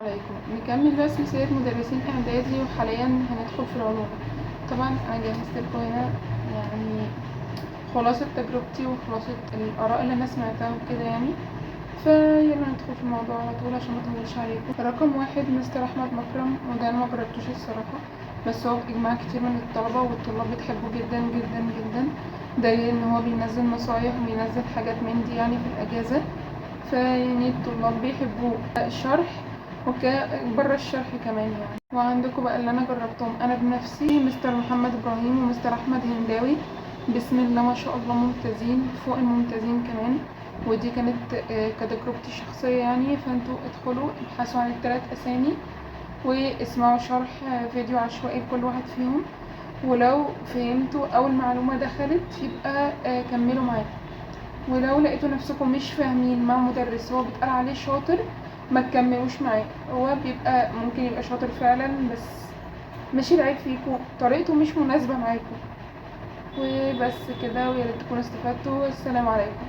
عليكم. نكمل بقى سلسلة مدرسين إعدادي، وحاليا هندخل في العلوم. طبعا أنا جهزت لكم هنا يعني خلاصة تجربتي وخلاصة الآراء اللي أنا سمعتها وكده يعني، فيلا ندخل في الموضوع على طول عشان ما اطولش عليكم. رقم 1 مستر أحمد مكرم، وده أنا ما جربتوش الصراحة، بس هو بإجماع كتير من الطلبة والطلاب بتحبه جدا جدا جدا، ده إن هو بينزل نصايح وبينزل حاجات من دي يعني في الأجازة، فيعني الطلاب بيحبوه الشرح بره الشرح كمان يعني. وعندكم بقى اللي انا جربتهم انا بنفسي، مستر محمد ابراهيم ومستر احمد هنداوي، بسم الله ما شاء الله ممتازين فوق الممتازين كمان، ودي كانت كتجربتي الشخصية يعني. فانتوا ادخلوا ابحثوا عن الثلاث اسامي واسمعوا شرح فيديو عشوائي لكل واحد فيهم، ولو فهمتوا اول معلومة دخلت يبقى كملوا معاه، ولو لقيتوا نفسكم مش فاهمين مع مدرس هو بيتقال عليه شاطر ما تكملوش معاه، هو بيبقى ممكن يبقى شاطر فعلا بس مش العيب فيكم، طريقته مش مناسبة معاكم. وبس كده، ويا ريت تكونوا استفدتوا، والسلام عليكم.